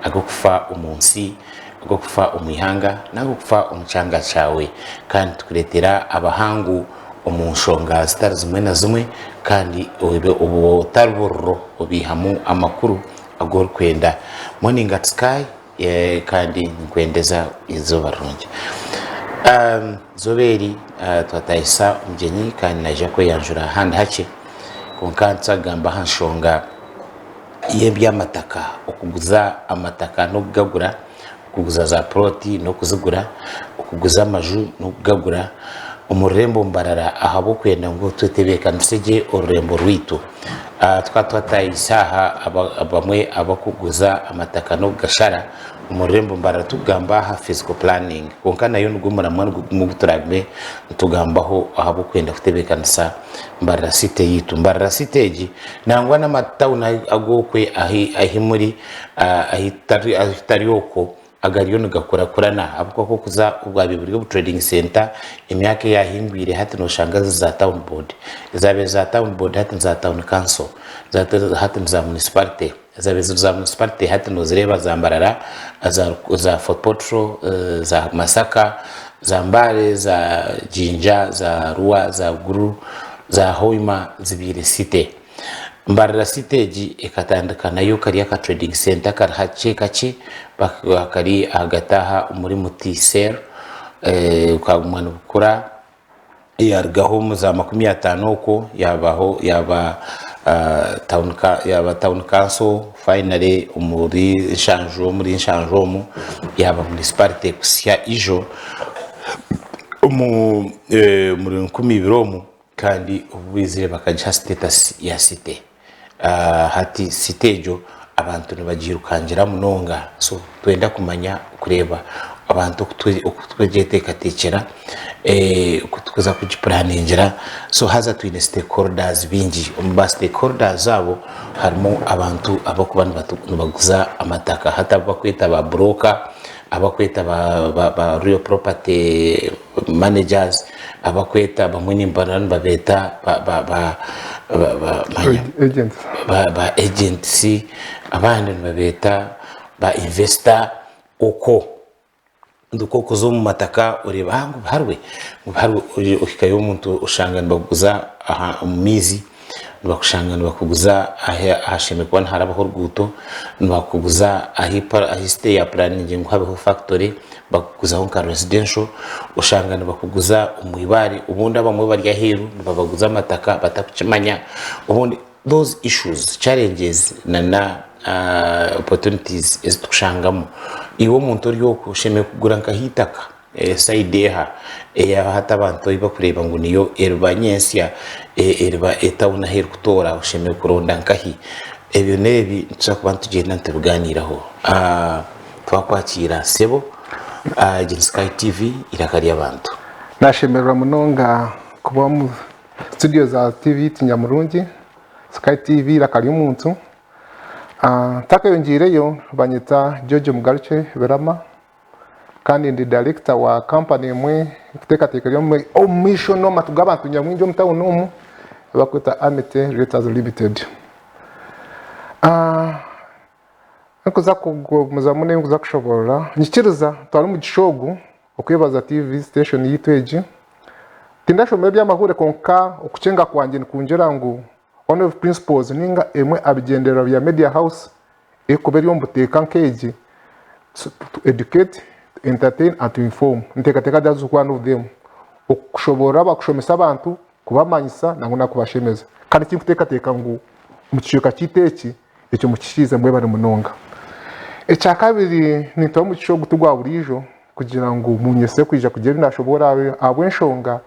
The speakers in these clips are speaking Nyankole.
ag'okufa omu nsi, ag'okufa omu ihanga n'ag'okufa omu kyanga kyawe. Kandi nitukureetera abahangu omu nshonga zitari zimwe na zimwe kandi obutari buriro obaihamu amakuru agu orikwenda. Morning at Sky kandi ninkwendeza eizooba rirungi. Eizooba eri twatahisa omugyenyi kandi naija kweyanjura ahandi hakye kwonka nituza kugamba aha nshonga y'ebyamataka, okuguza amataka n'okugagura, okuguza za puroti n'okuzigura, okuguza amaju n'okugagura omu rurembo Mbarara ahabw'okwenda ngu twetebeekanise gye orurembo rwaitu. Tukaba twatahisa aha abamwe abarikuguza amataka n'okugashara omu rurembo Mbarara turikugamba aha physical planning kwonka nayo nigwo muramwa nigwo gumwe ogu turaagume nitugambaho ahabw'okwenda kutebeekanisa Mbarara City yaitu. Mbarara City egi nangwa n'amatawuni ag'okwe ahi muri ahi tutari okwo agariyo nigakurakurana ahabw'okuba ku orikuza obwabaire buri obu trading centre emyaka eyahingwire hati noshanga ziri za town board, ezaabaire za town board hati niza town council, hati niza municipality, ezaabaire ziri za municipality hati nozireeba za Mbarara, za Fort Portal, za Masaka, za Mbale, za Jinja, za Arua, za Gulu, za Hoima zibaire city. Mbarara City egi ekatandika nayo kari aka trading centre kari hakye kakye kari ahagati aha omuri Muti cell bukaguma nibukura yarugaho omu za 50 okwo yabaho yaba town yaba town council finally omuri nshanju omuri nshanju omu yaba municipality kuhisya ijo omu omuri 2000 omu. Kandi obu baizire bakagiha status ya city. Hati city egyo abantu nibagiirukangira munonga so nitwenda kumanya kureeba abantu oku turikugyeteekateekyera, oku turikuza kugipuraningira so haza twine stakeholders baingi. Omu ba stakeholders abo harimu abantu abarikuba nibaguza amataka hati abu barikweta ba broker, abakweta ba real property managers, abakweta abamwe nimbona nibabeeta ba ba ba ba manya Agents. ba ba agents, abandi nibabeeta ba investor okwo. Nikwo okuza omu mataka oreeba ah ngu biharwe, ngu biharwe ohikayo omuntu oshanga nibakuguza aha omu maizi. Nibakushanga nibakuguza ahashemereire kuba niharabaho oruguuto, nibakuguza ahu site ya puraningi ngu habeho fakitori bakuguzaho nka residential, oshanga nibakuguza omu ibaare obundi abamwe bari aheeru nibabaguza amataka batarikukimanya, obundi those issues, challenges nana opportunities ezi turikushangamu. Iwe omuntu ori okwo oshemereire kugura nkaha eitaka? Esayidi eha eya hati abantu ei barikureeba ngu niyo eriba nyentsya, eriba etawuni ahu erikutoora oshemereire kuronda nkahi? Ebyo n'ebi nituza kuba nitugyenda nitubigaaniiraho. Twakwakiira sebo, egi ni Sky TV eiraka ry'abantu. Nashemererwa munonga kuba omu studio za TV yaitu nyamurungi, Sky TV eiraka ry'omuntu. Ntakeyongyeireyo banyeta George Mugarukye Birama. Kandi ndi dayirekita wa kampani emwe erikuteekateeka eri omu maisho n'omu matu g'abantu nyamwingi omu tawuni omu ei barikweta Amity Realtors Limited. Ndikuza kugumizamu n'ebindikuza kushoboorora, nyikiriza ntware omugisha ogu okwebaza TV station yaitu egi. Tindashomire eby'amahurire kwonka okukyenga kwangye nikungira ngu one of principles ninga emwe aha bigyendererwa bya media house erikuba eri omu buteeka nk'egi, to educate, to entertain and to inform. Niteekateeka that is one of them. Okushoboorora, kushomesa abantu, kubamanyisa nangwa n'okubashemeza. Kandi tindikuteekateeka ngu omu kicweka kyaitu eki, ekyo mukihikiirize mwebare munonga. Ekyakabiri, nintwara omugisha ogu ti gwa buriijo kugira ngu munyese kwija kugira ebi naashoboora ahabw'enshonga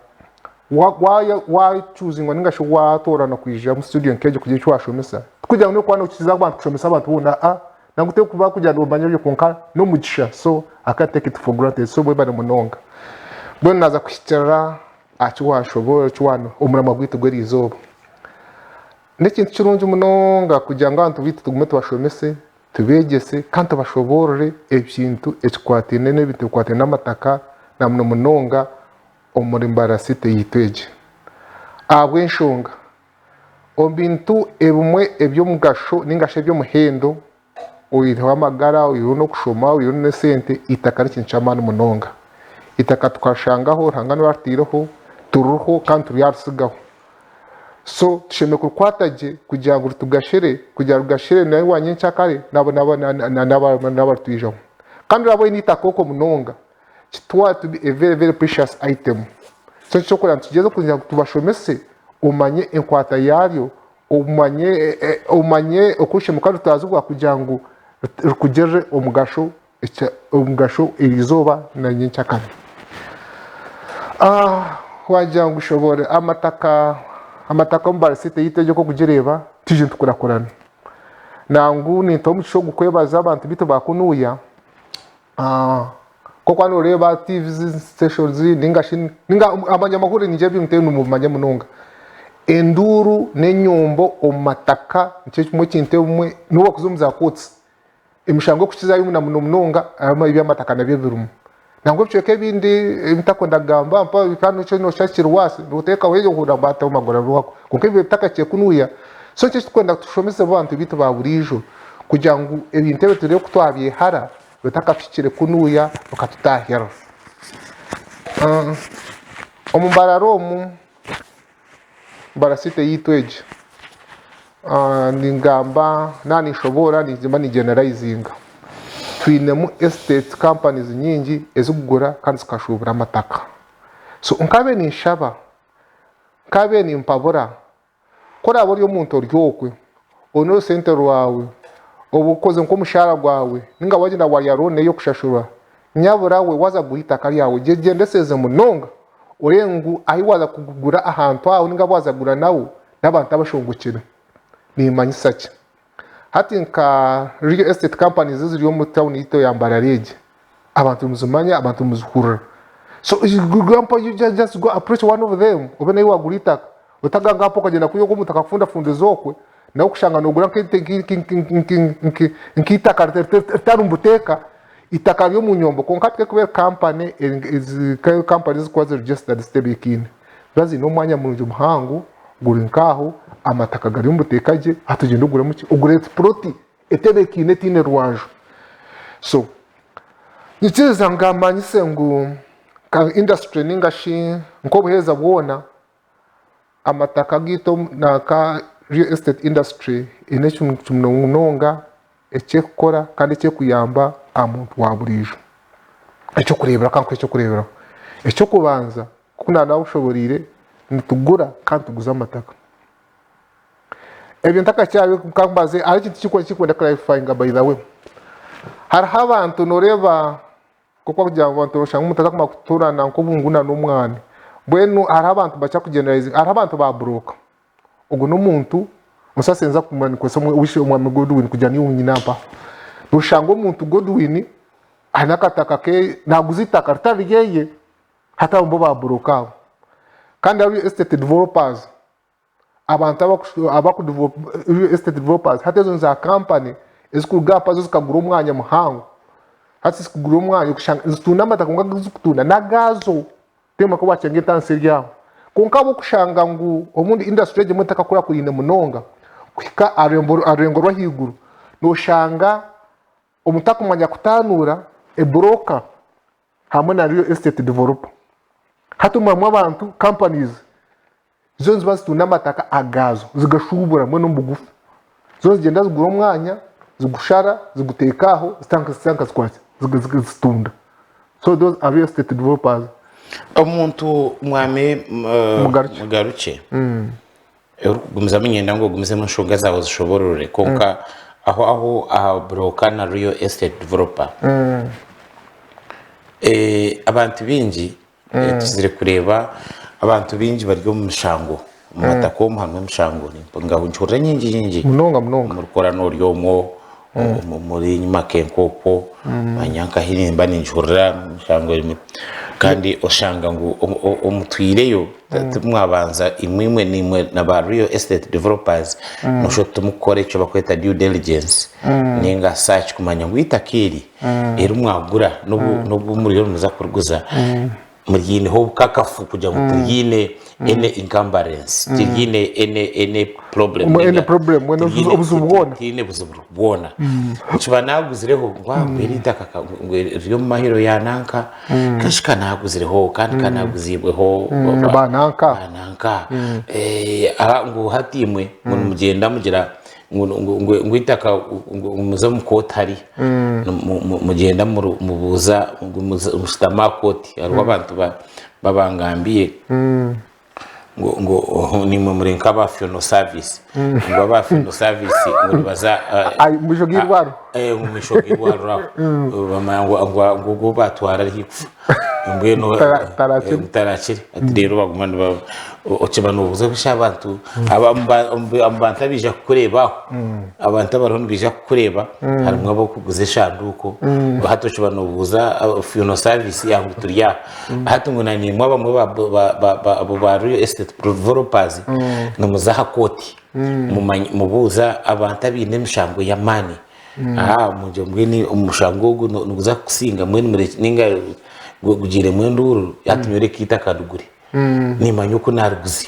Wacuuzingwa ninga shi watoorana kwija omu studio nk'egyo kugira eki washomesa, tikugira ngu n'okuba nokiza abantu kushomesa abantu boona aa nangwa tekuba kugira ngu nomanya ebyo kwonka n'omugisha so I can't take it for granted so webare munonga. Mbwenu naaza kuhikirira aha ki washoboorora eki wa omuramwa gwaitu gw'eriizooba. N'ekintu kirungi munonga kugira ngu abantu baitu tugume tubashomese, tubeegyese kandi tubashoboorore ebintu ekikwataine n'ebintu ebikwataine n'amataka na muno munonga omuri Mbarara City yaitu egi. Ahabw'enshonga, omu bintu ebimwe eby'omugasho ninga shi eby'omuhendo oihireho amagara, oihireho n'okushoma, oihireho n'esente, eitaka n'ekintu ky'amaani munonga. Eitaka tukashangaho, Ruhanga niwe aritaireho, tuririho kandi turyaritsigaho. So tushemereire kurikwata gye kugira ngu ritugashire, kugira ngu rigashire naiwe nyenkyakare n'abaritwijaho. Kandi oraba oine eitaka okwo munonga, kitware to be a very very precious item. So nikyo ngu tugyezeho kugira ngu tubashomese omanye enkwata yaaryo, omanye omanye oku rishemereire kuba ritwazibwa kugira ngu rikugirire omugasho omugasho erizooba na nyenkyakare. Wagira ngu shoboorora amataka amataka omu barisiti yaitu egi oku orikugireeba twije nitukurakurana. Nangwa nintuha omugisha ogu kwebaza abantu baitu ba kunuuya Nk'oku waaba nooreeba TV stations ninga shi ninga abanyamahurire niingira ebintu ebi nimubimanya munonga. Enduuru n'enyombo omu mataka nikyo kimwe ekintu ebimwe n'obu wakuza omu za kooti, emishango erikukizayo na muno munonga harimu eby'amataka nabyo birimu. Nangwa ebicweka ebindi ebi ntakwenda kugamba mpaho kandi nikyo nooshusha kiri worse, nooteekaho ohurira ngu baatemagura rwako. Kwonka ebyo bitakahikire kunuuya, so nikyo eki turikwenda tushomese abantu baitu ba buriijo kugira ngu ebintu ebi tureebe ku twabyehara Otakahikire kunuuya okatutaahirira. Omu mbarara omu, mbarasite yaitu egi, ningamba naaba ninshoboorora nimba ninjeneraizinga, twinemu esiteeti kampanizi nyingi ezikugura kandi zikashuubura amataka. So nkabe ninshaba, nkabe nimpabura Ku oraabe ori omuntu ori okwe, oine orusente rwawe, obu okoze nk'omushaara gwawe, ninga wagyenda warya looni ey'okushashurwa, nyabura we waaza kugura eitaka ryawe, gyegyendesereze munonga oreebe ngu ahi waaza kugura ahantu aho ninga abu waaza kugura nabo n'abantu abashongokire. Nimmanyisa ki? Hati nka real estate companies eziri omu tawuni yaitu eya Mbarara egi, abantu nimuzimanya, abantu nimuzihurira. So grandpa you just, just go approach one of them obe nawe wagura eitaka. Otagamba mpa okagenda kwiha ogu omuntu akakufundafundiriza okwe, nawe okushanga nogura nk'eitaka ritari omu buteeka, eitaka riri omu nyombo. Kwonka hati ku erikuba eri company, ezi company ezirikuba ziri registered zitebeekaine, ziba ziine omwanya murungi muhango guri nk'aho, amataka gari omu buteeka gye, hati ogyende oguremu ki? Ogure puroti etebeekaine etaine rwanju. So nyikiriza ngamanyise ngu nka industry ninga shi nk'obuheereza bwona, amataka gaitu nka real estate industry eine ekintu munonga eki erikukora kandi eki erikuyamba aha muntu wa buriijo. Ekyokureeberaho ka nkuhe ekyokureeberaho, eky'okubanza nk'oku naaba nabushoboreire nitugura kandi tuguza amataka. Ebyo ntakakyabi ka mbaze hariho ekintu ekirikwenda kuclarifyinga by the way. Hariho abantu noreeba nk'oku barikugira ngu abantu noshanga omuntu atakumara kuturana nk'obungu na n'omwani. Mbwenu hariho abantu bakira kugeneralizinga hariho abantu ba buroka. Ogu n'omuntu omusaasi nza kuguma ninkozesa omwami Godwin kugira niiwe nyine mpaho. Noshanga omuntu Godwin aine akataka keye naguza eitaka ritari ryeye hati abo nibo ba buroka abo. Kandi hariho estate developers. Abantu abaku real estate developers hati ezo niza company ezikuruga aha zo zikagura omwanya muhango hati zikugura omwanya okushanga nizitunda amataka kwonka agu zikutunda nagazo tema ku wakyenga entanisa eri aho kwonka ahabw'okushanga ngu obundi industry egi emwe etakakurakurine munonga kuhika aha rurengo rw'ahaiguru noshanga omuntu akumanya kutanuura eburoka hamwe na real estate developer hati omwe abantu companies Zo niziba zitunda amataka agaazo zigashuubura mbwenu omu bugufu. Zo nizigyenda zigura omwanya, zigushara, ziguteeka aho, zitandika zitandika zikora ki? Zitunda. So those are real estate developers. Omuntu mwami Mugarukye. Mugarukye orikugumizamu niinyenda ngu ogumizemu enshonga zaawe ozishoboorore kwonka aho aho aha broker na real estate developer abantu baingi Tukizire kureeba abantu baingi bari omu mishango, omu mataka omu harimu emishango ngihurira nyingi nyingi. Munonga munonga. Omu rukorano ori omwo, omuri Makenke okwo, manya nkahi nimba ningihurira emishango erimu kandi oshanga ngu omutwireyo timwabanza imwe imwe naimwe na ba real estate developers noshusha oti timukukora eki barikweta due diligence ninga search kumanya ngu eitaka eri eri mwagura n'obu n'obu muriyo nimuza kuriguza. Muryineho obukakafu kugira ngu tiryine any encumbrance, tiryine any any problem Any ninga problem, mbwenu tiryine obuzibu bwona. tiryine buzibu bwona. Nkiba naaguzireho ngu ah ngu eri eitaka ka ngu riri omu mahiro ya nanka, kenshi ka naaguzireho kandi ka naaguziibweho Ba nanka. ba nanka. Ah ngu hati imwe ngu nimugyenda mugira ngu ngu ngu ngu eitaka ngu muze omu kooti hariya mugyenda mubuuza ngu mushutame aha kooti hariho abantu babangambiire ngu ngu naimwe muri nk'aba funeral service ngu aba funeral service ngu nibaza Omu maisho g'eirwariro? Omu maisho g'eirwariro aho bamanya ngu ngu ogu batwara ari haihi kufa mbwenu tarakire hati reero baguma niba okiba noobuuza ngu shi abantu omu bantu abaija kukureeba aho abantu abariho nibaija kukureeba harimu ab'okuguza eshanduuko hati okiba noobuuza funeral service yaaba ngu turi aha hati ngu naimwe abamwe abo ba real estate developers nimuza aha kooti mubuuza abantu abaine emishango y'amaani Aha mugire mbwenu omushango ogu niguza kukusinga mbwenu murekye ninga gugiiremu enduuru hati nyowe reka eitaka ndigure nimanya oku naariguze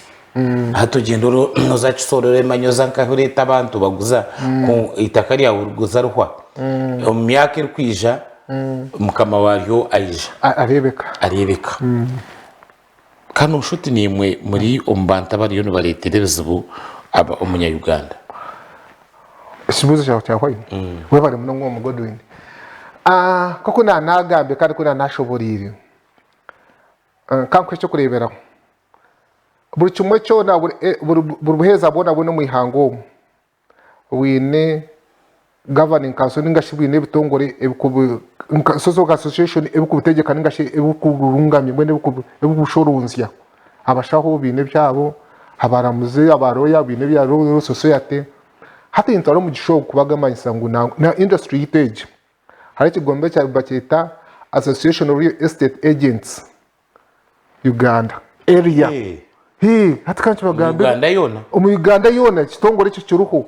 hati ogyenda oza kisorora emanya oza nkahi oreeta abantu baguza ku eitaka ryawe origuza rihwa omu myaka erikwija mukama waaryo aija Areebeka. Areebeka. Kandi noshusha oti naimwe muri omu bantu abariyo nibareetera ebizibu omunya Uganda. Ekibuuzo kyawe kyahwayo? Webare munonga omu Godwin. Nk'oku naanagambire kandi ku naanashoboreire, ka nkuhe eky'okureeberaho. Buri kimwe kyona, buri buheereza bwona bwona omu ihanga omu, bwine governing council ninga shi bwine ebitongore nka social association ebikubutegyeka ninga shi ebikuburungamya mbwenu ebikubushoronsya. Abashaho baine ebyabo, abaramuzi, aba lawyer baine ebya law society. Hati nitutwara omugisha ogu kubagamanyisa ngu na industry yaitu egi, hariho ekigombe bakyeta Association of Real Estate Agents. Uganda area. Eh. Hii, hati ka nkibagambire. Uganda yoona? Omu Uganda yoona ekitongore ekyo kiriho.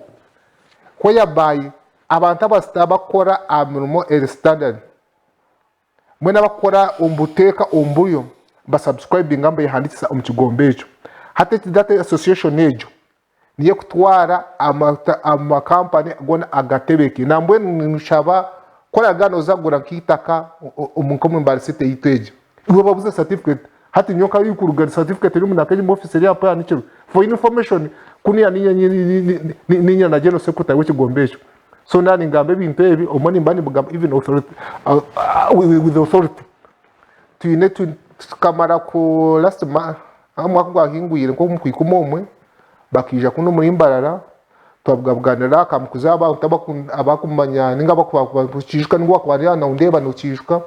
Whereby abantu abasita abakukora aha mirimo eri standard mbwenu abakukora omu buteeka omu buryo basubscribinga mbehandiikisa omu kigombe ekyo. Hati that association egyo niyo ekutwara amakampani goona agatebeke. Nambwenu ninshaba ku oraga noza kugura nk'eitaka nk'omu Mbale city yaitu egi, iwe babuze certificate. Hati nyowe nka kuruga certificate eri omu nanka eri omu office eri aha mpanikirwe. For information, kunu niinye na general secretary w'ekigombe ekyo. So naaba ningamba ebintu ebi, obumwe nimba nimbigamba even with authority. Twine tukamara ku last month, omwaka ogwahingwire nk'omu kwikumi omwe, bakaija kunu omuri Mbarara twabugabuganira akamukuza abantu abakumanya ninga abakukiijuka ninga owakuba ari aha nondeeba nokiijuka,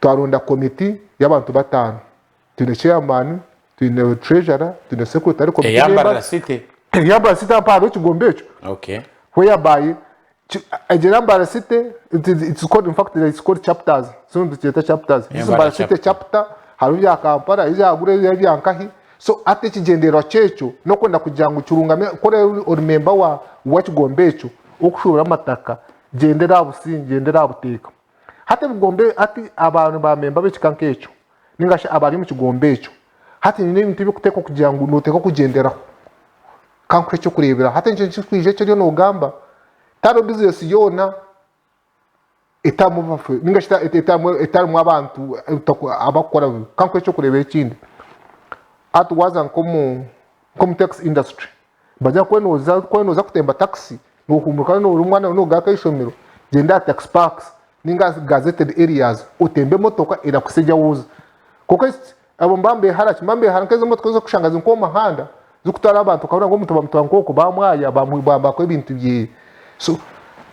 twaronda komiti y'abantu bataano, twine chairman, twine treasurer, twine secretary, committee Eya Mbarara members. City? Eya Mbarara City aha hariho ekigombe ekyo. Okay. Whereby egyo Mbarara City it's called in fact it's called chapters so nitukyeta chapters this Mbarara Mbarara City chapter hariho ebya Kampala hariho ebya Gulu hariho ebya nkahi so hati ekigyendererwa kyekyo n'okwenda kugira ngu kirungame ku oraabe ori memba wa w'ekigombe ekyo okushuubura amataka gyendera aha busingye gyendera aha buteeka hati ebigombe hati abantu ba memba b'ekika nk'ekyo ninga shi abari omu kigombe ekyo hati nyine ebintu ebikuteekwa kugira ngu nooteekwa kugyenderaho. Ka nkuhe eky'okureeberaho. Hati ekyo ekirikwija eki oriyo noogamba, tihariho bizinesi yoona etarimu bafu ninga shi etarimu abantu abakukora kubi. Ka nkuhe eky'okureeberaho ekindi, hati waaza nk'omu nk'omu taxi industry, nibagira ngu ku oriyo nooza kutemba takisi, noohumuruka ori omwana noogaruka aha ishomero, gyenda aha taxi parks ninga aha gazetted areas otembe emotoka erakuhitsya egi ahu orikuza. Kwonka Abo nibaba nibehara ki? Nibaba nibehara nk'ezo motoka ez'okushanga ziri nk'omu muhanda zikutwara abantu okabona ngu omuntu bamutwara nk'oku bamwaya bamwaka ebintu byeye. So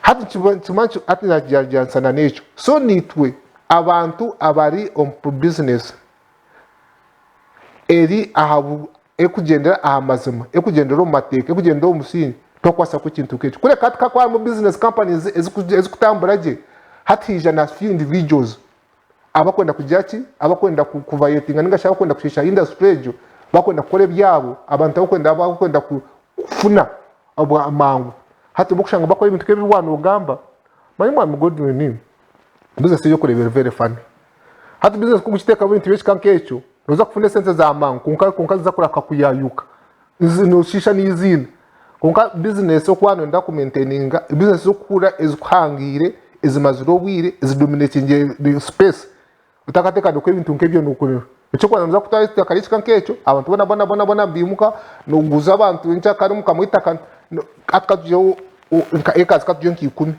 hati nikimanyisa hati nakigyeragyeranisa n'ekyo. So naitwe abantu abari omu bizinesi eri aha erikugyendera aha mazima, erikugyendera omu mateeka, erikugyendera omu musingye, tokubaasa kukora ekintu nk'ekyo. Kureka hati ku harimu bizinesi companies ezikutambura gye, hati haija na few individuals abakwenda kugira ki, abakwenda kuvayotinga ninga shi abakwenda kushiisha industry egyo, bakwenda kukora ebyabo, abantu abakwenda abakwenda kufuna amangu. Hati obu okushanga bakora ebintu nk'ebi waaba noogamba, manya omwami Godwin, business ei orikureeba eri very funny. Hati bizinesi ku orikugiteekamu ebintu by'ekika nk'ekyo, nooza kufuna esente za mangu kwonka kwonka ziza kurahuka kuyayuka. Nooshiisha n'eiziina. Kwonka bizinesi okuba nooyenda kumainteyininga, bizinesi z'okuhurira ezikuhangiire, ezimazire obwire, ezidominatingire space, otakateekateeka ku ebintu nk'ebyo nookora. Eky'okubanza nooza kutwara eitaka ry'ekika nk'ekyo, abantu boona boona boona boona nibaimuka, nooguza abantu enkyakare mukamuha eitaka, hati katugireho nka ekazi katugireho nka ikumi.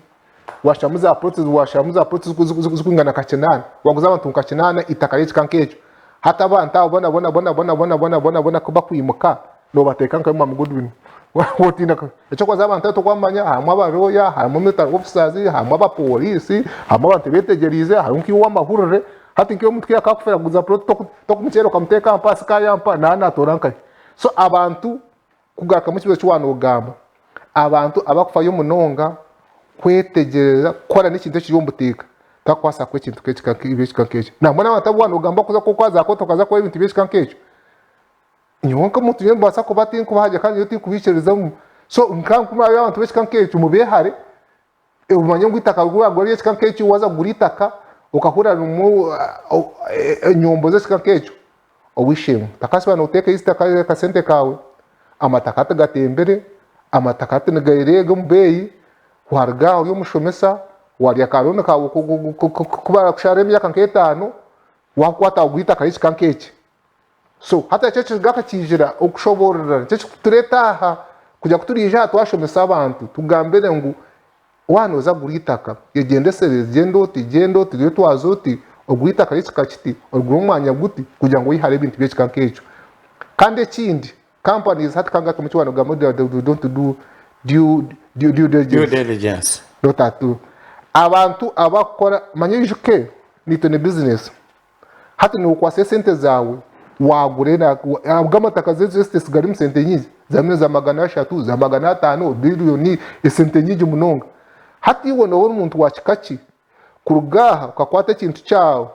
Washaramu za plots washaramu za plots zirikwingana nka kinaana, waguza abantu nka kinaana eitaka ry'ekika nk'ekyo, hati abantu abo boona boona boona boona boona boona boona boona ku bakwimuka noobateeka nkahi Mwami Godwin? Otiina eky'okubanza abantu abu torikubaamanya harimu abalooya, harimu military officers, harimu abapooriisi, harimu abantu abeetegyereize, harimu nk'iwe ow'amahurire, hati nk'iwe omuntu ku yaakakufeera kuguza plot tokumukyera okamuteeka aha mpaasi ka yampa naaba naatoora nkahi? So abantu Kugarukamu ekibuuzo eki waaba noogamba, abantu abarikufayo munonga kwetegyereza kukora n'ekintu ekiri omu buteeka tibarikubaasa kukora ekintu ky'ekika nk'ekyo. Nangwa n'abantu abu waaba noogamba kuza kuza kooti okaza kukora ebintu by'ekika nk'ekyo, nyowe nk'omuntu nyowe nimbaasa kuba tinkubahagira kandi nyowe tinkubaikiririzamu. So nka abantu b'ekika nk'ekyo mubehare. Omanye ngu eitaka waagura ery'ekika nk'ekyo, waaza kugura eitaka okahurira ririmu enyombo z'ekika nk'ekyo, ow'eishe-emwe otakasiba nooteekayo eitaka akasente kaawe, amataka hati gatembire, amataka hati nigareega omu beeyi, waruga aha ori omushomesa, waarya ka looni kaawe ku barakushara emyaka nk'etaano, waakukwata waagura eitaka ry'ekika nk'eki. So hati ekyo ekigaruka kiijira okushoboorora nikyo ekikutureeta aha kugira ku turiija aha twashomesa abantu tugambire ngu waaba nooza kugura eitaka yegyendesereze gyenda oti gyenda oti yetwaze oti ogure eitaka ry'ekika kiti origure omu mwanya guti kugira ngu oyehare ebintu by'ekika nk'ekyo. Kandi ekindi companies hati ka ngaruke omu ki waaba noogamba ngu they don't do due Due diligence diligence. not at all. Abantu abakukora manya oijuke naitwe ni business. Hati nokwasa esente zaawe wagura ago amataka z'esitesi garimu sente nyingi za milioni za 300 za 500 biliyoni esente nyingi munonga. Hati iwe nooba ori muntu wa kika ki kuruga aha okakwata ekintu kyawe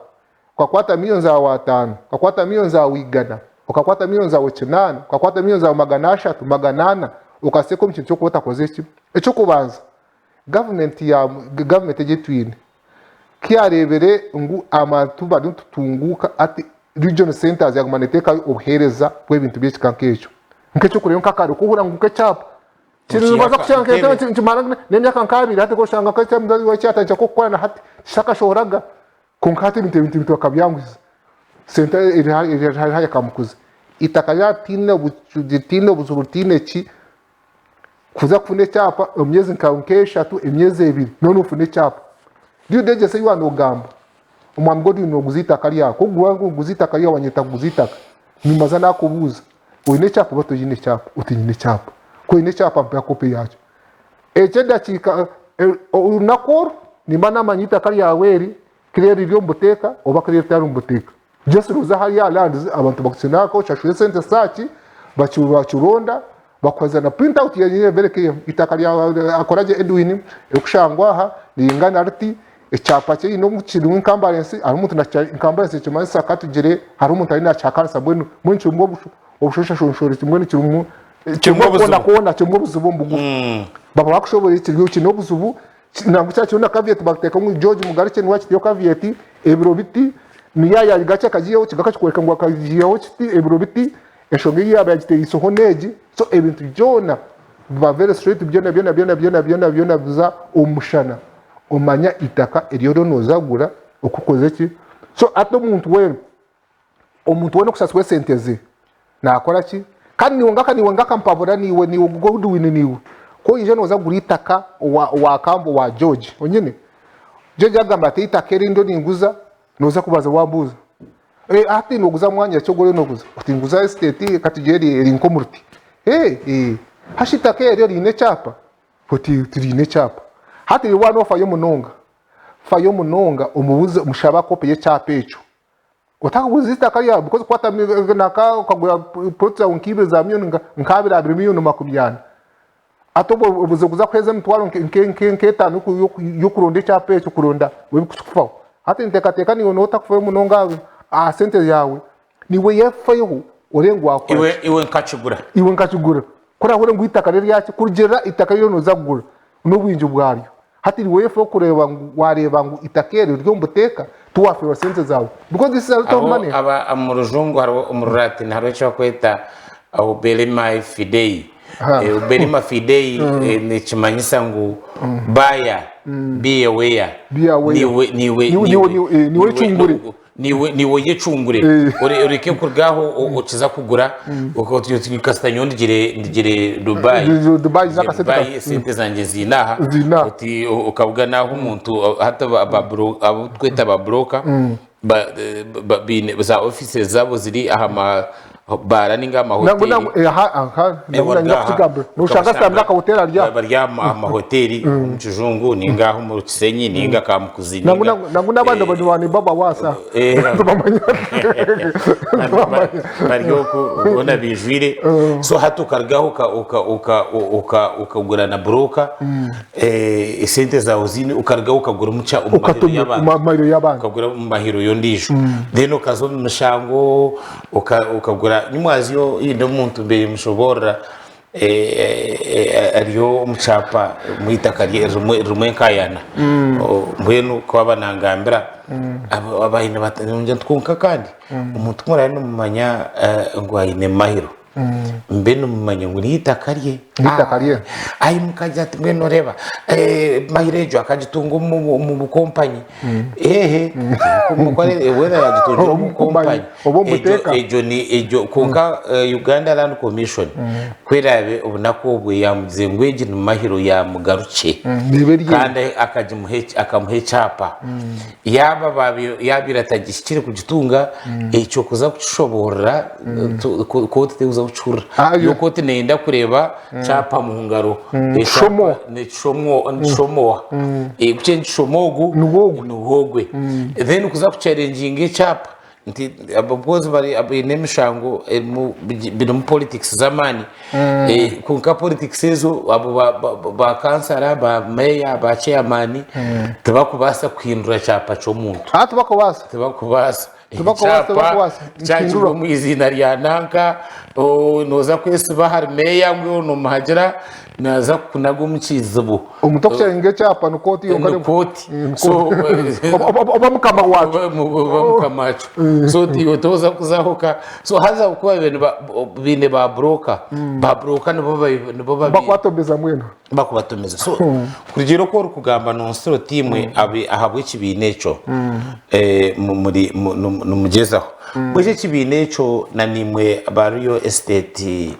okakwata milioni zaawe 50 okakwata milioni zaawe 100 okakwata milioni zaawe 800 okakwata milioni zaawe 300 400 okaziteeka omu kintu ky'okuba otakozire ki? Eky'okubanza gavumenti ya gavumenti egi ei twine Ku yaareebire ngu abantu bariyo nitutunguuka ati Regional Centres yaaguma neeteekayo obuheereza bw'ebintu by'ekika nk'ekyo. Nk'eky'okureeba nka kare ku ohurira ngu nk'ekyapa kiribaza kushanga Entebe. nikimara n'emyaka nk'abiri hati oshanga nk'ekyapa kyatandika kukora na hati tikyakashohoraga kwonka hati ebintu ebintu bakabyanguhiza. Sente eri hariya Kamukuzi. Eitaka ryaba ritaine obuzibu ritaine ki, Kuza kufuna ekyapa omu myezi nka nk'eshatu emyezi ebiri noba nofuna ekyapa. Due diligence ei waaba nogamba omwami Godwin noguza eitaka ryawe ku orikuba noguza eitaka ryawe wanyeta kuguza eitaka nimbaza nakubuuza oine ekyapa oba toine ekyapa oti nyine ekyapa ku oine ekyapa mpa kopi yakyo. Eky'edakiika orunaku oru nimba namanya eitaka ryawe eri kiri eriri omu buteeka oba kiri eritari omu buteeka. Just noza hariya aha lands abantu bakukinaka oshashure esente saaki bakironda bakuha na print out yenyini very clear itaka rya akoragye Edwin erikushangwa aha niringana riti ekyapa kye omu kirimu encumbrance hariho omuntu encumbrance nikimanyisa katugire hariho omuntu ariyo nakihakanisa mbwenu mbwenu kirimu obushonshashonshore mbwenu kirimu Kirimu obuzibu. koona koona kirimu obuzibu omu bugufu baba bakushoboorora kiriyo kiine obuzibu Nangwa kyaba kiriho na caveat bakiteekaho ngu George Mugaruke niwe akitiireho caveat ebiro biti niyo yaayigakye akagiihaho kigaruka kikworeka ngu akagiihaho kiti ebiro biti enshonga ei yaaba yagitereiseho n'egi so ebintu byona biba very straight byona byona byona byona byona byona biza omu mushana omanya eitaka eri oriyo nooza kugura oku okozire ki so hati omuntu weena Omuntu weena okusasirwa esente ze naakora ki? Kandi niiwe ngaka niiwe ngaka mpabura niiwe niiwe Godwin niiwe ku oija nooza kugura eitaka owa owa Kambo owa George onyine George agamba ati eitaka eri ndiyo ninguza nooza kubanza wambuuza eh hati nooguza mwanya ki ogu oriyo nooguza? Oti ninguza estate katugire eri eri nk'omu ruti eh eh hashi eitaka eryo riine ekyapa? Oti tiriine ekyapa. Hati iwe waaba noofayo munonga fayo munonga omubuuze omushabe kopi y'ekyapa ekyo. Otakaguza eitaka ryawe because kukwata naka okagura plot zawe nk'ibiri za million nk'abiri abiri million 40 hati obwo obuze kuza kuheeza emitwaro nk'etaano y'okuronda ekyapa ekyo kuronda ebikukufaho. Hati ninteekateeka naiwe nooba otakufayo munonga aha sente yaawe, niiwe yefeho oreebe ngu waakora ki. Iwe nkakigura. Iwe nkakigura. Ku oraahure ngu eitaka n'eryaki, kurugiirira eitaka eri nooza kugura n'obwingi bwaryo. Hati niiwe oyefeho kureeba ngu waareeba ngu eitaka eri riri omu buteeka, Tiwafeerwa sente zaawe because this is a lot of Abo money. aba omu rujungu hariho omu rulatini hariho eki barikweta uberima fidei. Aha. Eh, Uberima fidei eh, nikimanyisa ngu buyer be aware. Be aware. Niwe niwe Niwe- niwe- niwe- eh, niwe ecungure. Niwe niwe oyecungure. Eh. Ore- Oreke kuruga aho o- okiza kugura kasita nyowe ndigire ndigire Dubai. Ndigire Dubai, Ndigire n'akasente Dubai, ka- esente zangye ziine aha. Ziine aha. Oti o- okabuga n'aho omuntu hati abu tweta aba broker baine za offices zaabo ziri aha ma baara ninga aha Nangwa mahoteri. nangwa eh, aha aha nangwa nangwa kukigamba noshanga asitami n'akahoteri ari aho. Bari aha mahoteri omu Kijungu ninga aha omu Kisenyi ninga Kamukuzi Nangwa ninga nangwa nangwa n'abandi banywani babawaasa tubamanya tubamanya. Bari okwo boona baijwire so hati okarugaho okagura na broker esente zaawe oziine okarugaho okagura omu mahiro Okatumira omu y'abantu mahiro y'abandi. okagura omu mahiro y'ondiijo then okaza omu mishango okagura nyimwazyo haine omuntu mbaire nimushoboorora ari omu kyapa omu eitaka rye ririmu enkaayana mbwenu ku aba nangambira abaine bati ningira nti kwonka kandi omuntu ku muraabe nimumanya ngu aine mahiro Mbe nimumanya ngu n'eitaka rye. N'eitaka rye. Ayi mukagira ati mbwenu noreeba mahiro egyo akagitunga omu bukompanyi. Ehe weena yagitungire omu bukompanyi. Oba omu buteeka. Egyo ni egyo kwonka Uganda Land Commission ku eraabe obunaku obwo yaamugize ngu egi ni mahiro yaamugarukye Neeba eri eye. kandi akamuha ekyapa. Yaaba yaabaire atagihikire kugitunga, ekyo kuza kukishoboorora kooti terikuza kukihurira. Yo kooti neeyenda kureeba kyapa mu ngaro. Nikishomoa. Nikishomoa. Ku kiri nikishoma ogu, niwe ogwe. Then kuza kucharenginga ekyapa, Nti abakozi bari baine emishango erimu birimu politics z'amaani Eh, kwonka politics ezo abo ba- ba- ba kansara ba meeya ba chairman tibakubaasa kuhindura kyapa ky'omuntu Ah, tibakubaasa. tibakubaasa Tibakubaasa, Ekyapa tibakubaasa. kyakirwa Nikihindurwa. omu iziina rya nanka o, nooza kwesiba ahari meeya ngu nomuhagira naaza kukunaga omu kizibu Omuntu okukyayinga ekyapa ni kooti yonka. Ni kooti. So, Oba mukama waakyo. Oba mukama waakyo. So iwe toza kuzaho ka. So haza kuba baine ba broker. Ba broker nibo nibo babi. Bakubatomeza mbwenu. Bakubatomeza. So kurugiirira oku orikugamba nonsura oti imwe ahabw'ekibiina ekyo muri nimugyezaho. Mbwenu ekibiina ekyo na naimwe ba real estate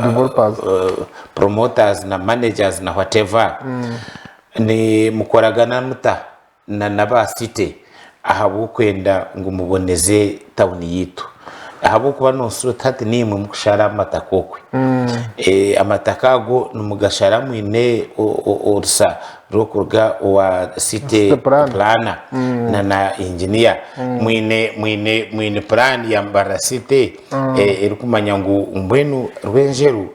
Developers. Promoters na managers na whatever ni mukoragana muta na naba city ahabw'okwenda ngu muboneze town yitu ahabw'okuba nosura oti hati nimwe mukushara amataka okwe amataka ago nimugashara mwine orusa rw'okuruga owa city planner na na engineer mwine mwine mwine plan ya Mbarara city erikumanya ngu mbwenu Rwenjeru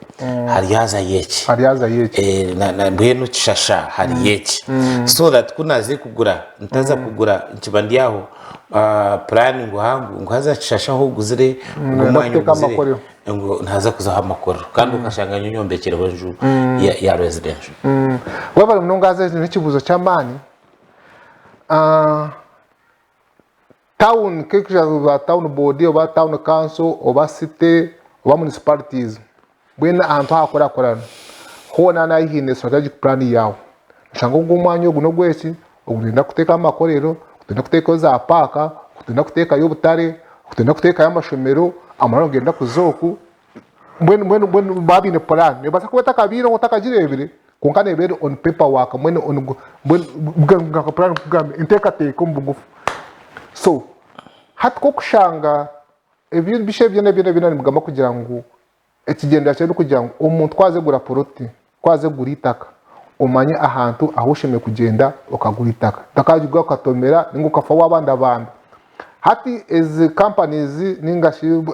haryazayo eki Haryazayo eki. Eh, na- na- mbwenu Kishasha hariyo eki so that ku naze kugura ntaza kugura nkiba ndi aho ah, plan ngu hangu ngu haza Kishasha aho oguzire ogu omwanya kuteeka oguzire amakorero. ngu naza kuzaho amakorero kandi okashanga nyowe nyombekireho enju ya, ya residential. Webale munonga haza eki n'ekibuuzo ky'amaani. Ah, Town nk'ekugira town board oba town council oba city oba municipalities mbwenu ahantu ahakurakurana hoona nayo haine strategic plan yaawe. Noshanga ogu omwanya ogu n'ogweki, ogu nitwenda kuteekaho amakorero, ogu nitwenda kuteekaho za paaka, ogu nitwenda kuteekayo obutare, ogu nitwenda kuteekayo amashomero, amarwariro nigenda kuza oku, mbwenu mbwenu mbwenu baba baine plan. Neebaasa kuba etakabiireho otakagireebire kwonka neeba eri on paper work mbwenu on mbwenu nka plan nkugambire enteekateeka omu bugufu. So hati ku okushanga ebi ebisha byona byona byona nibigamba kugira ngu Ekigyendererwa kyaitu n'okugira ngu omuntu ku aze kugura poloti, ku aze kugura eitaka, omanye ahantu ahu oshemereire kugyenda okagura eitaka. Otakagigura okatomera ninga okafa wabandabanda. Hati ezi companies ninga shi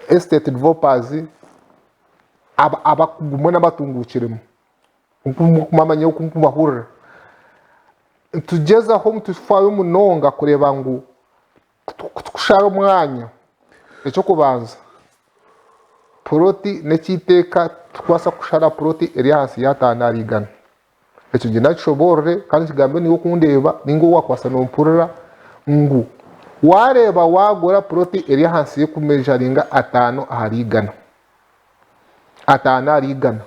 estate developers abakugu mbwenu abatunguukiremu, nkumamanya oku nkubahurira, nitugyezaho nitufayo munonga kureeba ngu Ku tukushara omwanya, eky'okubanza puroti n'eky'eiteeka tikubaasa kushara puroti eri ahansi y'ataano ahari igana. Ekyo ngyenda nkishoboorore kandi nkigambe naiwe okundeeba nainga owaakubaasa nompurira ngu waareeba waagura puroti eri ahansi y'okumejaringa ataano ahari igana, ataano ahari igana,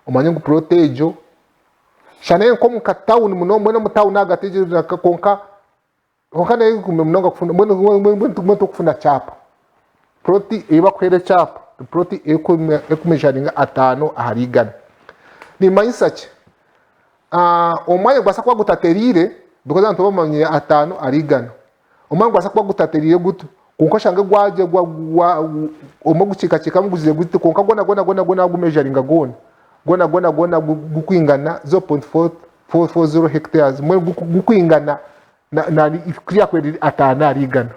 omanye ngu puroti egyo shana nk'omu katawuni munonga mbwenu omu tawuni ahagati kwonka Kwonka nayo egumire munonga kufuna mbwenu mbwenu mbwenu tokufuna kyapa. Ploti ei bakuheera ekyapa ni ploti erikumejaaringa ataano ahari igana. Nimanyisa ki? Omwanya nigubaasa kuba gutatereire because abantu bamanyire ataano ahari igana. Omwanya nigubaasa kuba gutatereire guti kwonka oshange gwagye omwe gukiikakiikamu gugire guti kwonka gwona gwona gwona gwona wagumejaringa gwona, gwona gwona gwona gukwingana zero point 440 hectares mbwenu gukwingana kuriya kweri ataano ahari igana.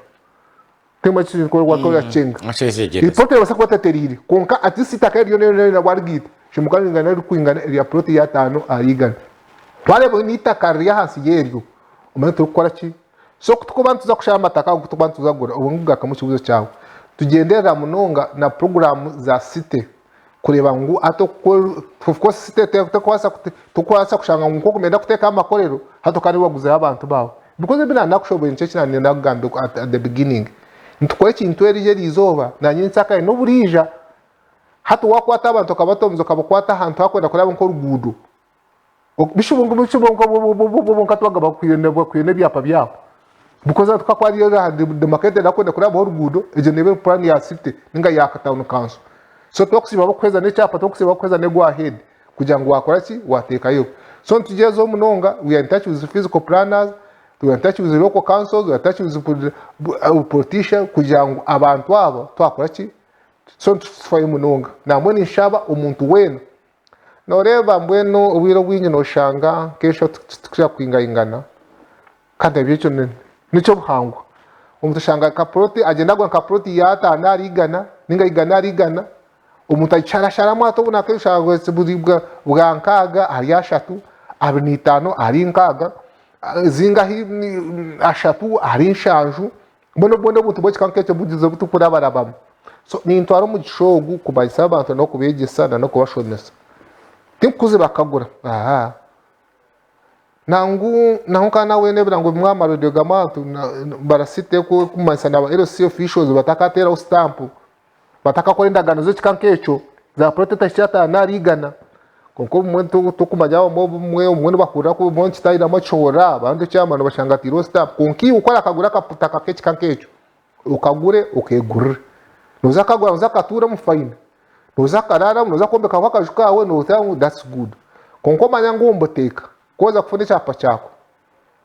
Plot nebaasa kuba etatereire kwonka at least eitaka eryo ryona ryona warigaita rishemereire kuba riringana ririkwingana erya plot y'ataano ahari igana. Wareeba n'eitaka riri ahansi y'eryo omanye torikukora ki? So ku turikuba nituza kushaba amataka ago ku turikuba nituza kugura obwo nkugarukamu ekibuuzo kyawe, nitugyenderera munonga na puroguraamu za city kureeba ngu hati of course city terikubaasa kushanga ngu nk'oku nibenda kuteekaho amakorero hati okaba waguzireho abantu baawe. Because ebi naanakushoboorora nikyo eki naaba naakugambire at the beginning. Nitukora ekintu eri erizooba na nyenkyakare n'oburiija. Hati waakwata abantu okabata omu nju okabakwata ahantu aharikwenda kuraba nk'oruguudo, Bishi bo bonka tibaga bakwire n'ebyapa byabo because hati ku hariyo aha demarcated ahakwenda kurabaho oruguudo egyo neeba eri plan ya city ninga ya town council so tibakusiiba bakuheereza n'ekyapa tibakusiiba bakuheereza ne go ahead kugira ngu wakora ki wateekayo so nitugyezaho munonga we are in touch with physical planners we are in touch with local councils we are in touch with politicians kugira ngu abantu abo twakora ki so nitufayo munonga nambwenu ninshaba omuntu weena Nooreeba mbwenu obwire obwingi nooshanga nk'enshaho titukira kwingaingana kandi nabyo ekyo n'eky'obuhangwa. Omuntu oshanga nka puroti agyenda agura nka puroti y'ataano ahari igana nainga igana ahari igana, omuntu agisharasharamu ati obu naakeshanga buri bwa nkaaga ahari ashatu, abiri n'eitaano ahari nkaaga, zingahi ashatu ahari nshanju. Mbwenu obundi obuntu bw'ekika nk'ekyo bugizire butukurabarabamu. So nintwara omugisha ogu kumanyisa abantu n'okubeegyesa na n'okubashomesa. Tinkukuzi bakagura aa nangu naho nka nawe n'ebirango bimwe aha marediyo gamwe abantu barasite kumanyisa na ba LC officials batakateeraho sitampu batakakora endagaano z'ekika nk'ekyo za puroti etahikire ataano ahari igana. Kwonka obumwe tokumanya obumwe obumwe nibahurira kubi obumwe nikitahiramu akishohorera abandi ekyamani bashanga ataireho sitampu. Kwonka iwe ku orakagura akataka k'ekika nk'ekyo, okagure okeegurire. Nooza kukagura nooza kukatuuramu fine, nooza kukaraaramu, nooza kwombekaho akaju kaawe noogira ngu that's good. Kwonka omanya ngu omu buteeka ku orikuza kufuna ekyapa kyawe,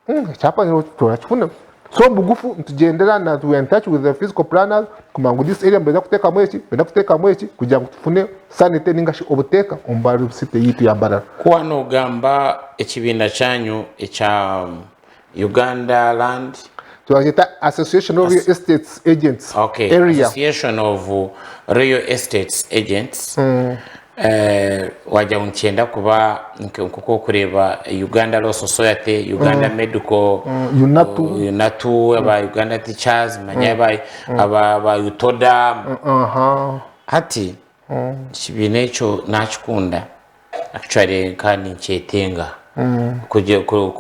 Ekyapa turakifuna. So omu bugufu nitugyendera na we are in touch with the physical planners kumanya ngu this area nibenda kuteekamu eki, nibenda kuteekamu eki kugira ngu tufune sanity ninga shi obuteeka omu Mbarara city yaitu ya Mbarara. Ku waanogamba ekibiina kyanyu ekya Uganda Land. Turakyeta Association of Real Estates Agents, Okay, area. Association of Real Estates Agents. Wagira ngu nikyenda kuba nk'oku orikureeba Uganda Law Society, Uganda Medical, UNATU. UNATU, aba Uganda Teachers, manya aba aba UTODA. Hati ekibiina ekyo nakikunda actually nka ninkyetenga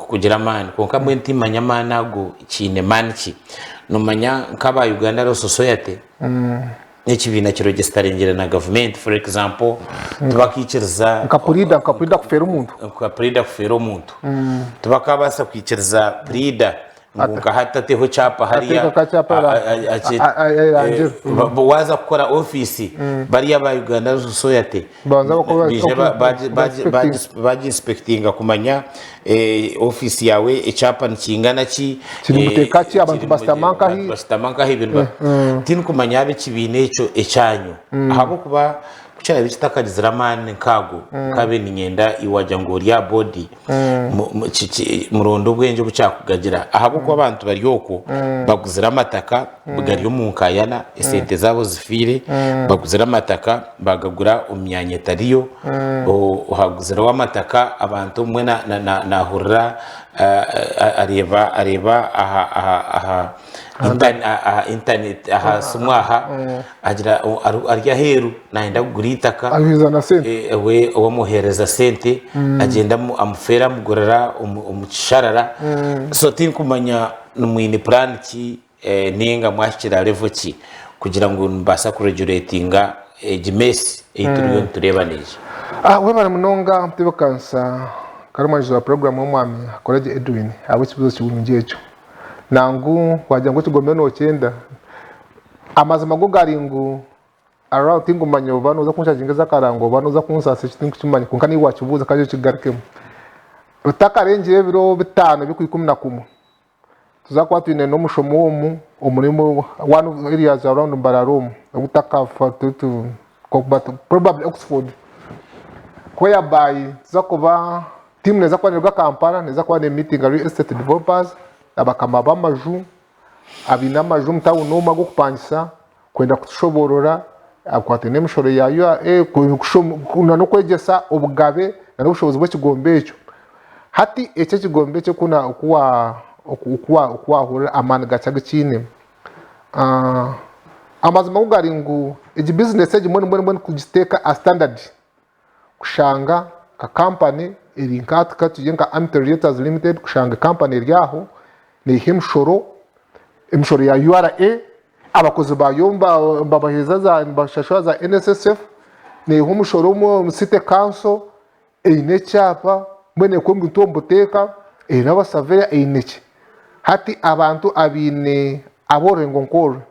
kugira amaani kwonka mbwenu timanya amaani ago kiine maani ki. Nomanya nk'aba Uganda Law Society N'ekibiina kiregisitaringire na gavumenti for example tibakaikiriza Nka puriida nka puriida kufeera omuntu. Nka puriida kufeera omuntu. Tibakabaasa kwikiriza puriida ngu nka hati ateho ekyapa hariya. Ateeke akakyapa erangire. Waaza kukora ofiisi bariya aba Uganda Law Society Babanza bakora baije bagiinsipekitinga kumanya ofiisi yaawe ekyapa nikingana ki, Kiri mu buteeka ki, abantu bashutama nkahi? Bashutama nkahi, ebintu Tindikumanya yaaba ekibiina ekyo ekyanyu ahabw'okuba ku kiraabe kitakagizire amaani nk'ago, nkaabaire niinyenda iwe wagira ngu ori aha boodi muronde obwengye obu kyakugagira ahabw'okuba abantu bari okwo baguzire amataka gari omu nkayana esente zaabo zifiire baguzire amataka bagagura omu myanya etariyo ohaguzireho amataka abantu obumwe nahurira. Areeba areeba aha aha aha inta- aha internet aha simu aha agira ari aheeru nayenda kugura eitaka Abihiza na sente. Eh, we owamuheereza sente agyenda amu- amufeera amugurira omu omu kisharara so tinkumanya nimwine plan ki eh, ninga mwahikire level ki kugira ngu nimubaasa kuregulatinga egi mess ei turiyo nitureeba neija. Ah, webare munonga mutebekanisa kari omwanjuzi wa puroguramu omwami Akoragye Edwin ahabw'ekibuuzo kirungi ekyo. Nangu wagira ngu ekigombe nokyenda, amazima go gari ngu around tinkumanya oba noza kunshaginga ez'akarango oba noza kunsaasa eki tinkukimanya kwonka niiwe wakibuuza ka nkigarukemu. Otakarengire ebiro bitaano by'okwikumi na kumwe Tuza kuba twine n'omushomo omu omuri one of areas around Mbarara omu ogutakafa probably Oxford whereby tuza kuba team neza kuba neruga Kampala neza kuba ne meetinga real estate developers abakama b'amaju abaine amaju omu town omu ag'okupangisa kwenda kutushoboorora abikwataine n'emishoro ya URA n'okwegyesa obugabe n'obushobozi bw'ekigombe ekyo. Hati eki ekigombe ekyo oku waahurira amaani gakyo agu kiine, amazima go gari ngu egi bizinesi egi mbwenu mbwenu kugiteeka aha sitandadi kushanga nka kampani eri nka tugire nka Amity Realtors Limited kushanga kampani eri aho neeha emishoro, emishoro ya URA Abakozi baayo nibabaheereza za nibashashura za NSSF, neeha omushoro omu city council, eine ekyapa, mbwenu ekora ebintu omu buteeka, eine abasaveya, eine ki. Hati abantu abaine ab'orurengo nk'oru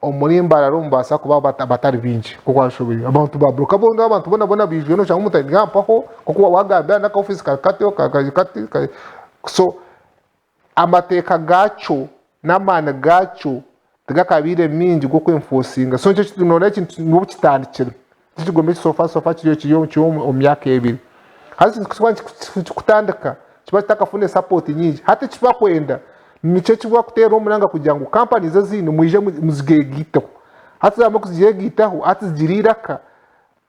omuri Mbarara omu nibabaasa kuba batari baingi nk'oku waashoboire. Abantu ba buroka boona abantu boona boona baijwire noshanga omuntu ari mpaho nk'oku waagambira n'aka ofiisi kari katyo kari kati so Amateeka gaakyo n'amaani gaakyo tigakabaire maingi g'okwenfosinga. So nikyo noreeba ekintu n'obu kitandikire, tikigombe eki so far so far kiriyo kiri kiri omu myaka ebiri. Hati ekintu kuba nikitandika kiba kitakafuna sapoti nyingi. Hati eki bakwenda nikyo eki bakuteera omuranga kugira ngu companies ezindi mwije muzigegaiteho. Hati zamara kuzyegaitaho hati zigire eiraka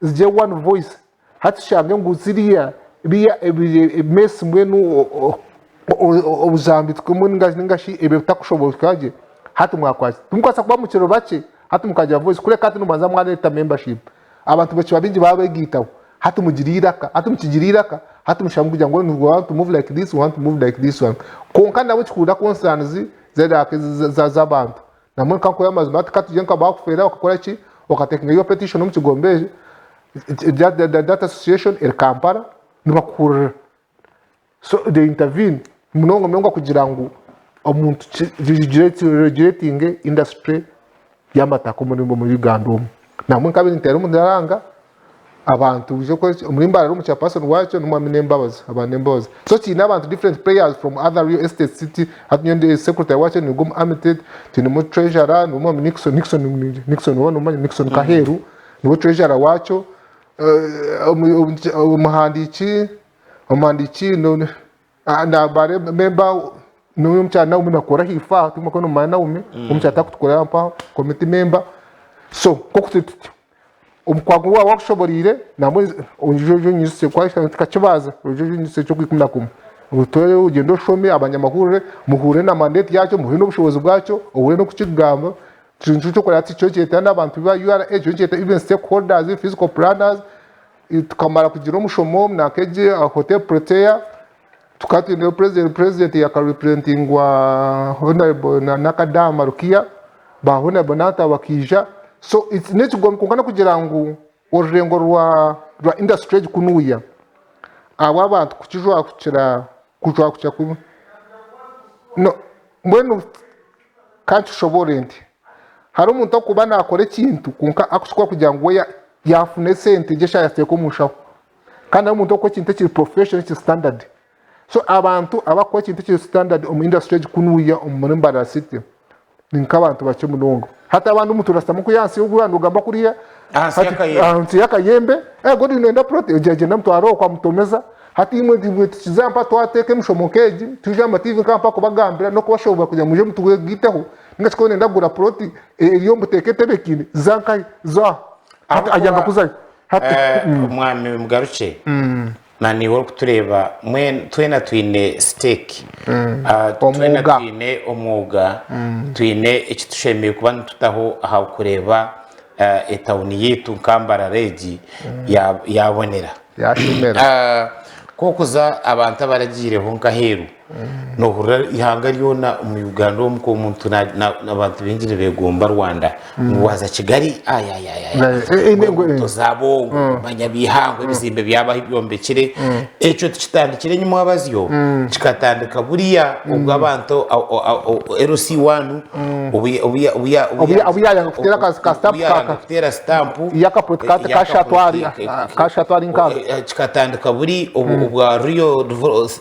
zigire one voice hati tushange ngu ziriya biriya mess mbwenu obuzambi ningashi ebyo bitakushobooroka gye hati mwakwaki timukubaasa kuba mukiri bakye hati mukagira voice kureka hati nimubanza mwareeta membership abantu bakiba baingi babegaitaho hati mugire eiraka hati mukigira eiraka hati mushange kugira ngu we want to move like this we want to move like this one kwonka nabwo kihurira concerns z'abantu Nambwenu ka nkuhe amazima hati ka tugire nka bakufeera bakakora ki okatekinga your petition omu kigombe ekyo that association eri Kampala nibakuhurira so they intervene munonga munonga kugira ngu omuntu regulatinge industry y'amataka omuri Uganda omu. Nambwenu nkabaire ninteera omuranga abantu baije kukora ki omuri Mbarara omu chairperson wakyo n'omwami Nembabazi aba Nembabazi so kiine abantu different players from other real estate city hati nyowe ndi secretary wakyo nirwo omu Armitage twinemu treasurer niwe omwami Nixon Nixon Nixon waaba nomumanya Nixon Kaheru niwe treasurer wakyo omuhandiiki omuhandiiki nabare member niwe omukyara Naomi nakora ahaifo aha timukuba nomumanya Naomi omukyara takutukorera mpaho committee member so nkoku turi tutyo. Omukwago gwaba gwakushoboreire nambwo oije onyijusye tukakibaza oije onyijusye eky'okwikumi na kumwe otware ogyende oshome abanyamahurire muhure na mandate yakyo muhure n'obushobozi bwakyo ohure n'oku kirikugamba ekintu ky'okureba hati kyo nikyeta n'abantu ba URA kyo nikyeta even stakeholders, physical planners tukamara kugira omushomo nank'egi hotel protea tukaba twineyo president, president yakarepresentingwa honourable Nakadama Rukia, ba honourable Nanta bakaija so it's n'ekigombe kwonka n'okugira ngu orurengo rwa rwa industry egi kunuuya ahabw'abantu kukijwakukira kujwakukira ku no mbwenu ka nkishoboorore nti hariho omuntu orikuba naakora ekintu kwonka arikukikora kugira ngu we yaafuna esente gye eshaaha yaziteeka omu nshaho. Kandi hariho omuntu orikukora ekintu ekiri professional ekiri standard. So abantu abakukora ekintu ekiri standard omu industry egi kunuuya omuri Mbarara city ni nk'abantu bakye munonga. Hati abandi omuntu orashutama nkuya ahansi y'ogura nogamba kuriya Ahansi hati y'akayembe. ahansi y'akayembe eh Godwin noyenda plot ogyenda amutwara okwo amutomeza. Hati imwe imwe tukiza mpa twateeka emishomo nk'egi twija aha ma TV nka mpa kubagambira n'okubashobora kugira ngu mwije mutwegaiteho ninga shi ku orenda kugura plot eri omu buteeka etebekiine za nkahi za aho. Hati Ahabw'okuba ayanga kuzayo. Hati Omwami Mugarukye, Na naiwe orikutureeba, twena twine stake, twena Omwoga. twine omwoga, twine eki tushemereire kuba nitutaho aha kureeba etawuni yaitu nka Mbarara egi yabonera. Yashemera. Ku orikuza abantu abaragiireho nk'aheeru, Nohurira ihanga ryona omu Uganda omu omuntu abantu baingi nibegomba Rwanda ngu waza Kigali ayayaya zaabo ngu manya bihango ebizimbe byabo ahu byombekire ekyo tikitandikire enyima abazyo kikatandika buriya obu abantu LC one Obu yayanga kuteera ka stamp yayanga kuteera stamp y'akapolitiki kashatu ari nkaaga. Kikatandika buri obwa Real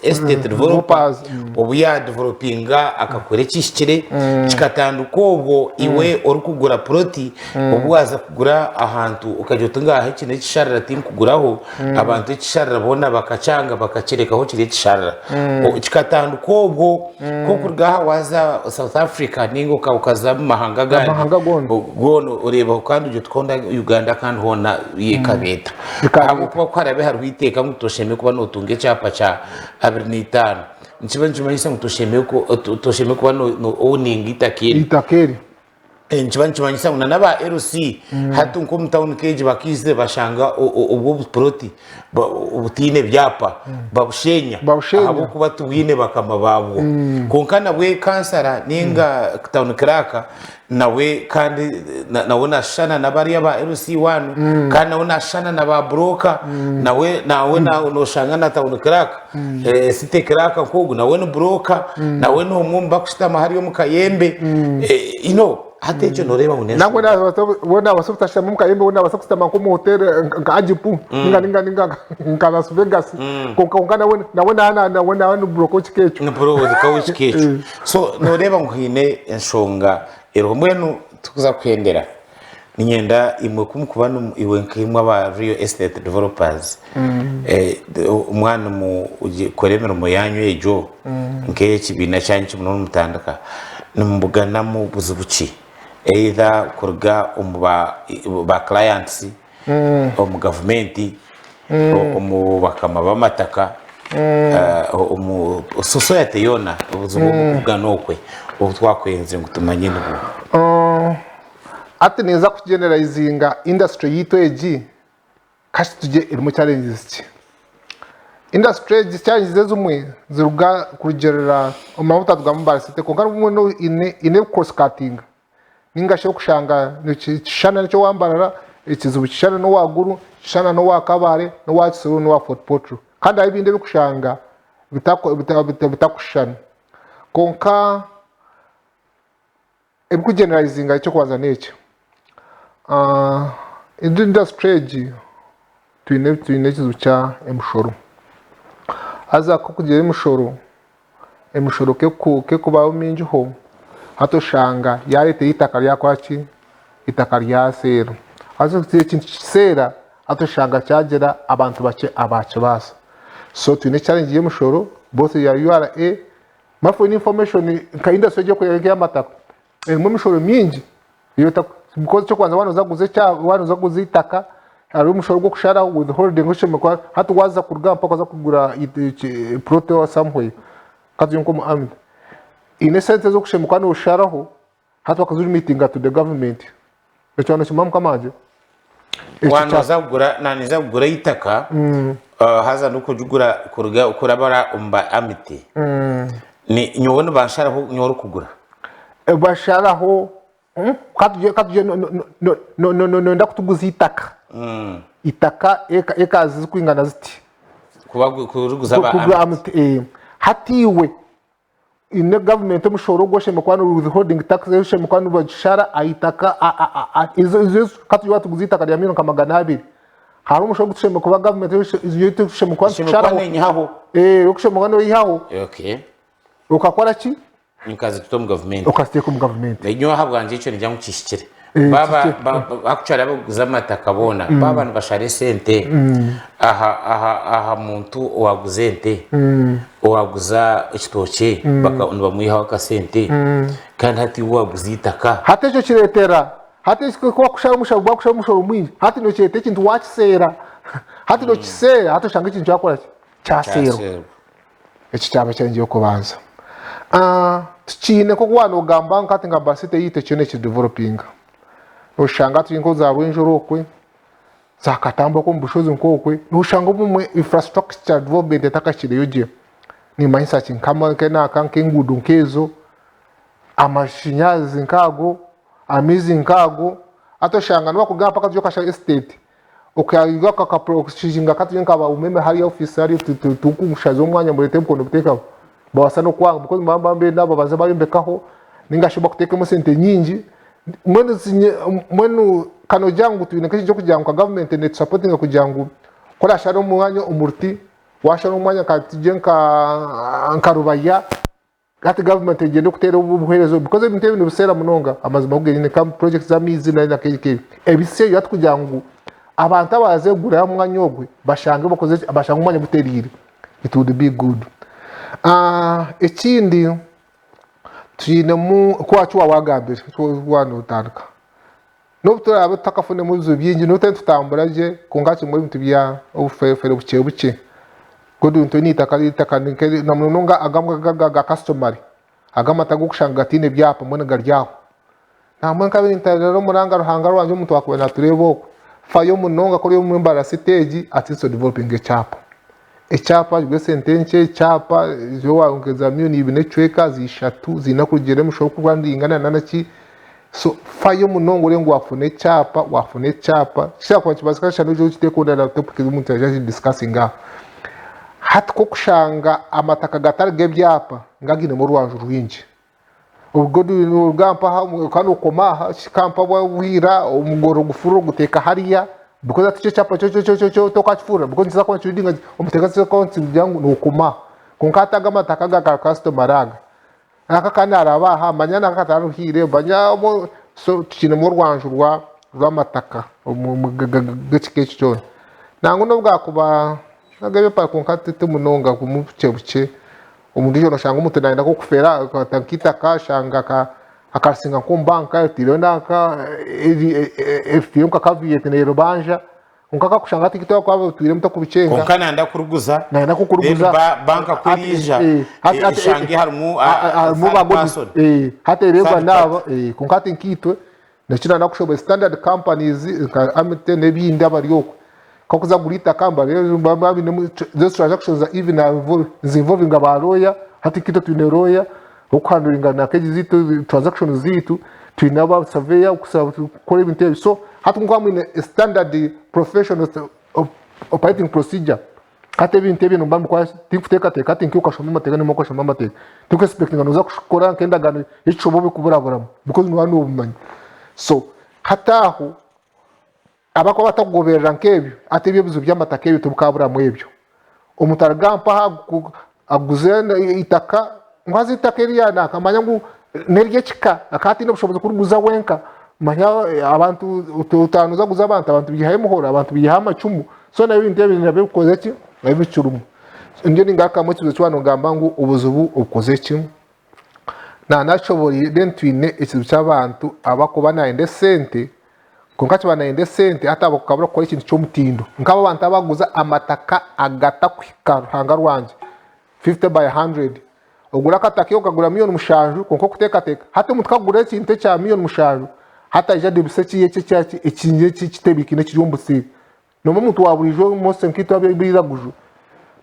Estate Developers obu yadevelopinga akakora ekihikire kikatandika obwo iwe orikugura puroti obu waaza kugura ahantu okagira oti ngaaha eki n'ekisharara tinkuguraho abantu ekisharara boona bakakyanga bakakirekaho kiri ekisharara kikatandika obwo nk'okuruga aha waaza South Africa ninga okaza omu mahanga agandi Amahanga goona. goona oreebaho kandi ogira oti hoona Uganda kandi hoona yo ekabeeta. Ahabw'okuba ku haraabe hariho eiteeka ngu toshemereire kuba nootunga ekyapa kya 25 nikiba nikimanyisa ngu toshemereire kuba no owuninga eitaka eri. Eitaka eri. Nikiba nikimanyisa ngu n'aba LC hati nk'omu tawuni nk'egi bakaizire bashanga obwo obupuroti butaine byapa babushenya ahabw'okuba tibwine bakama baabwo. Kwonka nabwe kansara ninga tawuni kiraaka nawe kandi nawe nashushana na bariya ba LC one kandi nawe nashushana na ba buroka nawe nawe noshanga na tawuni kiraaka city kiraaka nk'ogu nawe ni buroka nawe n'omwe omu bakushutama hariya omu kayembe you know hati ekyo noreeba ngu Nangwa we nabaasa obutashutama omu kayembe we nabaasa kushutama nk'omu hoteeri nka Ajipu ninga ninga ninga nka Las Vegas kwonka kwonka nawe nawe nawe nawe ni buroka w'ekika ekyo. Ni buroka w'ekika ekyo. So nooreeba ngu haine enshonga eriho. Mbwenu tukuza kuhendera, niinyenda imwe ku mukuba iwe nkaimwe aba real estate developers, mwaba nimukora emirimo yaanyu egyo, nk'ekibiina kyanyu eki murimu nimutandika, nimubuganamu buzibu ki? Either kuruga omu ba clients, omu gavumenti, omu bakama b'amataka, omu society yoona, obuzibu obukubugana okwe obu twakwenzire ngu tumanye nibwo. Hati ninza kugeneralizinga industry yaitu egi kasita tugye erimu challenges ki? Industry egi challenges ezimwe ziruga kurugiirira omu mahuta tugambe barasete kwonka obumwe eine cross cutting. Ninga shi okushanga nikishushana n'eky'owa Mbarara, ekizibu kishushana n'owa Gulu, kishushana n'owa Kabale, n'owa Kisoro n'owa Fort Portal. Kandi hariho ebindi ebirikushanga bitakushushana. Kwonka ebirikugeneralizinga eky'okubanza n'eki, industry egi twine ekizibu ky'emishoro. Haza ku orikugira emishoro, Emishoro ku erikubaho mingiho, hati oshanga yaareetera eitaka ryakora ki? Eitaka ryaseera. Haza ekintu kiseera, hati oshanga kyagira abantu bakye abaakibaasa. So twine challenge y'emishoro both eya URA, manya for your information nka industry egi ey'amataka erimu emishoro mingi because eky'okubanza waaba nooza kuguza eitaka hariho omushoro gw'okusharaho withholding hati waaza kuruga aha mpaka waza kugura plot or somewhere ka tugire nk'omu army haine esente ez'okushemererwa kuba noosharaho hati bakazirimitinga to the government ekyo nookimanya mukama wangye? Waaba nooza kugura naaba ninza kugura eitaka haza n'okugigura kuruga kurabara omu ba Amity nyowe nibansharaho nyowe orikugura. Basharaho ka tugire noyenda kutuguza eitaka, eitaka eka zirikwingana ziti. Kuriguza aba Amity. Hati iwe eine gavumenti omushoro ogu oshemereire kuba ni withholding tax ei oshemereire kuba nibagishara aha itaka ka tugire waatuguza eitaka rya milioni nka 200 hariho omushoro ogu tushemereire kuba gavumenti tushemereire kuba nitusharaho. Okushemereire kuba noyihaho. Okakora ki? Nkazituta omu gavumenti. Okaziteeka omu gavumenti. Nyowe ahabwangye ekyo ningira ngu kihikire. Baaba actually abarikuguza amataka boona baaba nibashara esente aha aha aha muntu owaaguza ente, owaaguza ekitookye nibamwihaho akasente kandi hati iwe waaguza eitaka. Hati ekyo kireetera hati ku bakushara omushoro mwingi hati nokireeta ekintu waakiseera. Hati nokiseera hati oshanga ekintu kyakora ki? Kyaseerwa. Kyaseerwa. Eki kyaba challenge y'okubanza. Tukiine nk'oku waaba nogamba nka hati nka Basete yaitu ekyo nekidevelopinga. Noshanga turi nkoza Rwenzori okwe, za Katamba okwe omu bushozi nk'okwe, noshanga obumwe infrastructure development etakahikireyo gye. Nimanyisa ki? Nk'enguudo nk'ezo, amashanyarazi nk'ago, amaizi nk'ago, hati oshanga nobu bakugamba mpaka turi okashanga estate, Nkaba umeme hariya office hariya tukushaza omwanya murete emikono buteekaho babaasa n'okwanga because nibaba nibenda babanze bayombekaho ninga shi bakuteekemu esente nyingi mbwenu mbwenu ka noogira ngu twine nk'ekintu ky'okugira ngu nka gavumenti netusapotinga kugira ngu ku oraashare omwanya omu ruti, waashara omwanya nka tugire nka Rubaya. Hati government egyenda okuteera obuheereza obu because ebintu ebi nibiseera munonga amazima ago genyini nka project z'amaizi na nka ebiseera hati kugira ngu abantu abaze kugura omwanya ogwe bashange bakoze ki bashange omwanya guteriire it would be good. Ekindi twinemu ku eki waaba wagambire eki waaba notandika n'obu turaabe tutakafuniremu ebizibu bingi n'obu turiyo nitutambura gye kwonka hakirimu ebintu bya obuferefere bukye bukye. Good nti n'eitaka eitaka na munonga agamwe aga customary aga amata g'okushanga gataine byapa mbwenu gari aho. Nambwenu nkabaire nintarira omuranga Ruhanga rwangye omuntu waakubaire naatureeba okwe, fayo munonga ku ori omu Mbarara city egi at least odevelopinge ekyapa. Ekyapa kigure esente nkye, ekyapa waayongyeza miriyoni ibiri n'ekicweka za ishatu ziine kurugiirira emishoho oku erikuba neingana na naki. So fayo munonga orebe ngu waafuna ekyapa, waafuna ekyapa, kishobora kuba nikibaasika shana oije okiteeke omu na topic ei omuntu yaija agidisikasinga aha. Hati ku orikushanga amataka gatari g'ebyapa nga gainemu orwanju rwingi, Obwo noruga mpaha okaba nokoma aha kikampa bwira omugoro ogufurura oguteeka hariya because hati ekyo ekyapa kyo kyo kyo tokakifurura because nikiza kuba nikireadinga omuteeka nikiza kuba nikigira ngu nokoma aha kwonka hati ago amataka aga ga customer aga aka ka naraba aha manya naka kataruhiire manya so tukiinemu orwanju rwa rw'amataka omu g'ekika eki kyona. Nangwa n'obu gaakuba ag'ebyapa kwonka ti munonga bukye bukye. Omuntu noshanga omuntu nayenda nk'okufera akakwata nk'eitaka ashanga akarisinga nk'omu banka ritaireho nanka ritiireho nka kaviyeti neribanja kwonka akakushanga hati itwe ahabw'okuba otwiremu tokubikyenga. Kwonka nayenda kuriguza Nayenda kukuriguza then banka ku eriija eshange harimu third person. Hati ereebwa Third naabo party. kwonka hati nkaitwe Nekyo nanda kushobora standard companies nka Amity nebindi abari okwe nkokuza kugura itaka nibabainemu those transactions are even zi involvinga ba lawyer hati nkaitwe twine lawyer okuhanduringa nanka egi zitu transactions zitu twine aba surveyor kukora ebintu ebyo so hati mukuba mwine standard professional operating procedure Hati ebintu ebyo nimba mbikora tindikuteekateeka hati nka iwe okashoma amateeka nyowe nkashoma amateeka tinku expectinga nooza kukora nk'endagaano y'ekishobo obikuburaburaamu because nooba noobimanya. So hati aho abakuba batakugoberera nk'ebyo hati ebyo ebizibu by'amataka ebyo tibikaburamu ebyo. Omuntu aruga mpaha aguze eitaka ngu haza eitaka eri yaananka manya ngu n'ery'ekika akaba ataine bushobozi kuriguza wenka manya abantu otaaha nooza kuguza abantu, abantu baihayo emihoro abantu baihayo amacumu. So nabyo ebintu ebi nabyo bikoze ki? Nabyo bikirimu. Nyowe ningarukamu ekibuzo eki waaba nogamba ngu obuzibu obukoze ki? Naanashoboreire then twine ekizibu ky'abantu abakuba nayenda esente kwonka kiba nayenda esente hati akabura kukora ekintu ky'omutindo. Nk'abo abantu abakuguza amataka agatakuhika Ruhanga rwangye 50 by 100 ogura akataka iwe okagura miriyoni mushanju kwonka okuteekateeka hati omuntu ku akugura ekintu ekya miriyoni mushanju hati aija adeebisa eki ekitebiikaine ekiri omu busiiri. N'obu omuntu wa buriijo most nkaitwe abairaguju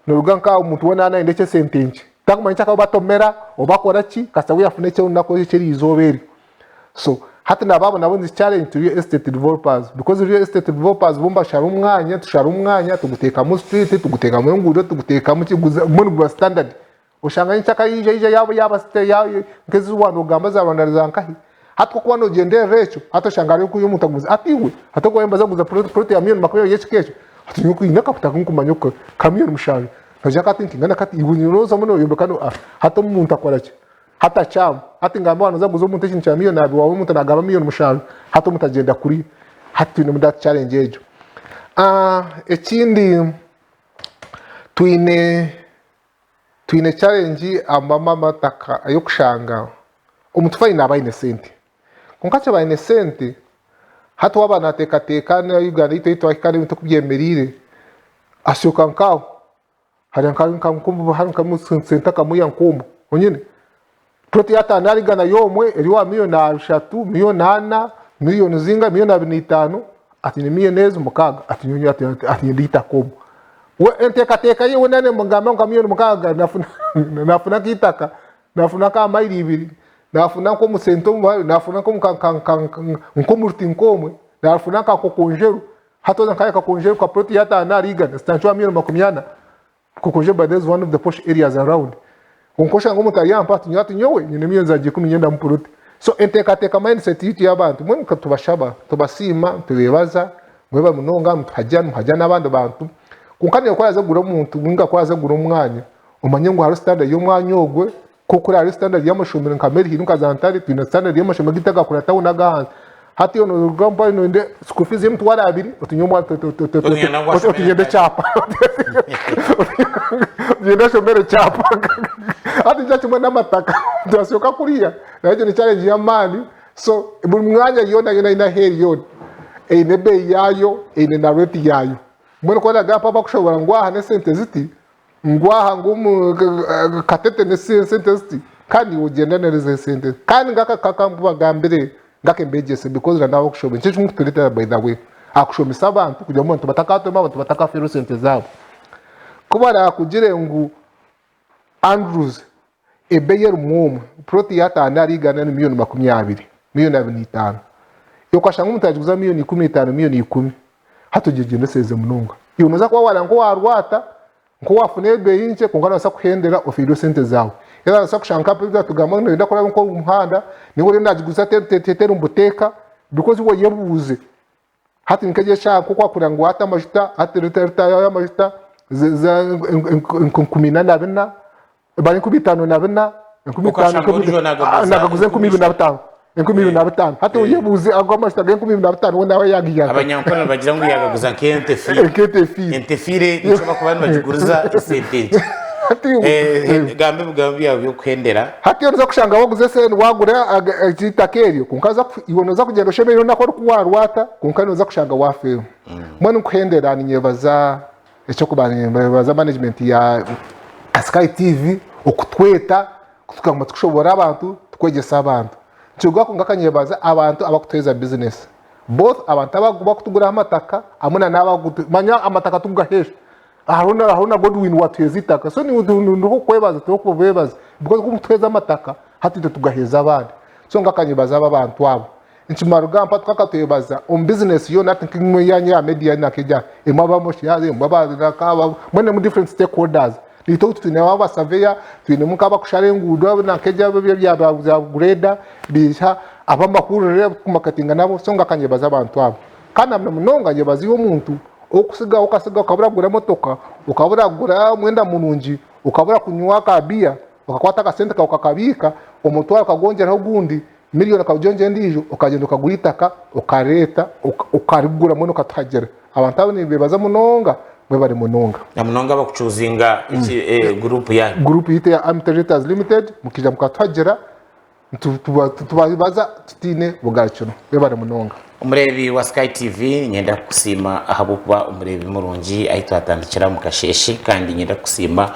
noruga nkaha omuntu weena nayenda eky'esente nkye takumanya eki arikuba atomera oba akora ki kasita we yafuna eky'orunaku eky'erizooba eryo. So hati nabo abo nabo ni challenge to real estate developers because real estate developers bo nibashara omwanya tushara omwanya tuguteekamu street tuguteekamu enguudo tuguteekamu ki mbwenu guba standard. Oshanga nyenkyakare yaija yaija yaaba yaaba site ya nk'ezi waaba noogamba za Rwanda za nkahi. Hati ku orikuba noogyenderera ekyo, hati oshanga hariyo nk'oyu omuntu agumize hati iwe hati orikuba nimbaza kuguza plot plot ya miriyoni 20 y'ekika ekyo, hati nyowe nyine akataka nkumanya oku ka miriyoni mushanju, nogira kati nikingana kati iwe noozamu nooyombeka no hati omuntu akora ki? Hati akyama. Hati ngambe waaba nooza kuguza omuntu ekintu kya miriyoni abiri waawe omuntu naagamba miriyoni mushanju, hati omuntu agyenda kuriya. Hati twinemu that challenge egyo. Ekindi twine. Twine challenge amataka ey'okushanga omuntu fine naaba aine sente kwonka kyaba aine sente hati waaba nateekateeka na Uganda yaitu ahu twahika n'ebintu oku byemereire. Asyoka nk'aho hariya nka sente akamwiha nk'omwe onyine. Ploti y'ataano ahari igana y'omwe eri owa miriyoni ashatu, miriyoni ana, miriyoni zingahi, miriyoni 25, ati ni miriyoni ezi mukaaga ati nyowe ati niinyenda eitaka omwe. We enteekateeka ye we naaba nemugamba nka miriyoni mukaaga naafuna naafuna nk'eitaka, naafuna nka mayiro ibiri, naafuna nk'omusente omu naafuna nk'omuruti nk'omwe, naafuna nka nkokonjeru. Hati waza nka Kakonjeru ka plot y'ataano ahari igana zitandikire aha miriyoni 40. Kakonjeru by the way is one of the posh areas around. Kwonka oshanga omuntu ari aha ati ati nyowe nyine miriyoni zangye ikumi nyendamu plot. So enteekateeka mindset yitu y'abantu mbwenu tubashaba, tubasiima, tubeebaza, mwebare munonga mutuhagira nimuhagira n'abandi bantu. Kwonka naiwe ku oraaze kugura omuntu ninga ku oraaze kugura omwanya omanye ngu hariho standard y'omwanya ogwe. Nk'oku hariho standard y'amashomero nka Mary Hill nka za Ntare, twine standard y'amashomero gaitu agakura tawuni ag'ahansi. Hati iwe noruga mpaho noyenda school fees y'emitwaro abiri oti nyowe omwana Otinyenda ngu oti ashomere nyenda Ntare. ekyapa oti nyenda ashomere ekyapa. Hati nikyo kimwe n'amataka turasyoka kuriya nayo egyo ni challenge y'amaani. So buri mwanya yoona yoona yoona ahu eri yoona eine ebeeyi yaayo, eine na rate yaayo. Mbwenu ku oragamba bakushoboorora ngu aha n'esente ziti, Ngu aha ngu omu katete nesente ziti kandi iwe ogyenda nezo esente kandi ngaka kambagambire ngake mbegyese because na nawe okushoma nikyo kimwe kuturetera by the way akushomesa abantu kugira ngu abantu batakatoma abantu batakaferwa esente zabo ku barakugire ngu Andrews Ebeeyi erimu omwe, puroti y'ataano ahari igana ni miriyoni 20, miriyoni 25. Iwe okashanga omuntu yagiguza miriyoni 15, miriyoni 10. Hati ogyegyendesereze munonga. Iwe nooza kuba waareeba nk'owaarwata, nk'owaafuna ebeeyi nkye kwonka noobaasa kuhendera ofiirwe esente zaawe. Reero noobaasa kushanga nka perezida tugamba ngu nooyenda kuraba nk'omu muhanda, nainga oriyo naagiguza teri omu buteeka because iwe oyebuuze. Hati nk'egi eshaaha nk'oku wakuhurira ngu hati amajuta, hati lita lita y'amajuta 44,000, bari 54,000, 5,000 Okashanga orijo nagaguza nagaguza 25,000, 25,000. Hati oyebuuze ago amajuta g'enkumu ibiri na bitaano we nawe yagiiha nkahi? Abanyankore nibagira ngu yagaguza nk'ente efiire. Nk'ente efiire. Ente efiire nikyo bakuba nibagiguriza esente nkye. Hati Gamba ebigambo byawe by'okuhendera. Hati noza kushanga waguza esente wagura eitaka eryo kwonka haza iwe noza kugyenda oshemereire orunaku oru warwata kwonka noza kushanga wafeerwa. Mbwenu nkuhendera ninyebaza ekyokubanza ninyebaza management ya Sky TV okutweta tukaguma tukushoboorora abantu tukwegyesa abantu. Nikirugaho kwonka nyebaza abantu abakutuheereza business both abantu abakutuguraho amataka hamwe na n'abakutu manya amataka tukugaheesha. Hariho na hariho na Godwin watuheeza eitaka so nihokwebaza turiho kubebaza because ku mutuheeza amataka hati itwe tugaheeza abandi so nkakanyebaza abo abantu abo nkimaruga mpa tukakatwebaza omu business yoona hati nk'imwe yanyu ya media nakegya erimu abamoshi erimu aba mbwenu erimu different stakeholders naitwe obu twinemu aba surveyor twinemu nk'abakushara enguudo nakegya bya grader biiha ab'amahurire abu tukumarketinga nabo so nkakanyebaza abantu abo kandi na munonga nyebaza iwe omuntu Okusigaho okasigaho okabura kugura emotoka, okabura kugura omwenda murungi, okabura kunywa ka biya, okakwata akasente kawe okakabiika, omutwaro okagwongyeraho ogundi, miriyoni okagyongyera endiijo, okagyenda okagura eitaka okareeta okarigura mbwenu okatuhagira. Abantu abo nimbebaza munonga, mwebare munonga. Na munonga abakucuuzinga guruupu yaanyu. Guruupu yaitu eya Amity Realtors Limited, mukaija mukatuhagira. Nitubaza tutaine bugarukiro. Webare munonga. Omureebi wa Sky TV, niinyenda kukusiima ahabw'okuba omureebi murungi ahu twatandikira omu kasheeshe kandi niinyenda kukusiima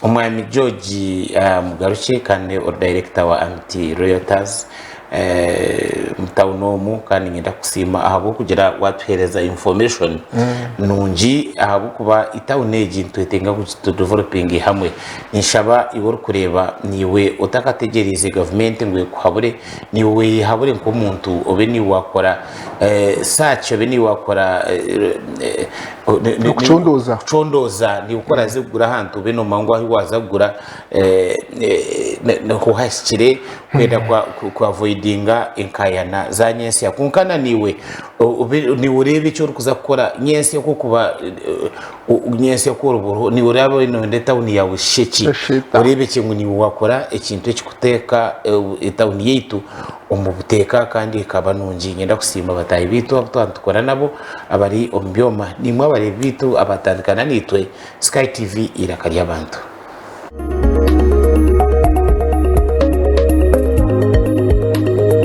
Omwami George Mugarukye kandi ori dayirekita wa Amity Realtors omu tawuni omu kandi niinyenda kukusiima ahabw'okugira waatuheereza information nungi ahabw'okuba etawuni egi nitwetenga ngu tudevelopinge hamwe. Ninshaba iwe orikureeba naiwe otakategyereize gavumenti ngu ekuhabure, naiwe weyehabure nk'omuntu obe niiwe wakora search obe niiwe wakora Okucondooza. kucondooza niiwe ku oraze kugura ahantu obe nomanya ngu ahu waaza kugura niho hahikire kwenda ku avoidinga enkayana za nyentsya. Kwonka na naiwe obe niiwe oreebe eki orikuza kukora nyentsya ku orikuba Nyentsya ku oriba oriho niiwe oraabe nooyenda etawuni yaawe eshushe ki? Eshushe eta? Oreebe gye ngu niiwe waakora ekintu ekikuteeka etawuni yaitu omu buteeka kandi ekaba nungi. Niinyenda kusiima bataahi baitu abu twaba nitukora nabo abari omu byoma. Naimwe abareebi baitu abaatandika naitwe, Sky TV eiraka ry'abantu.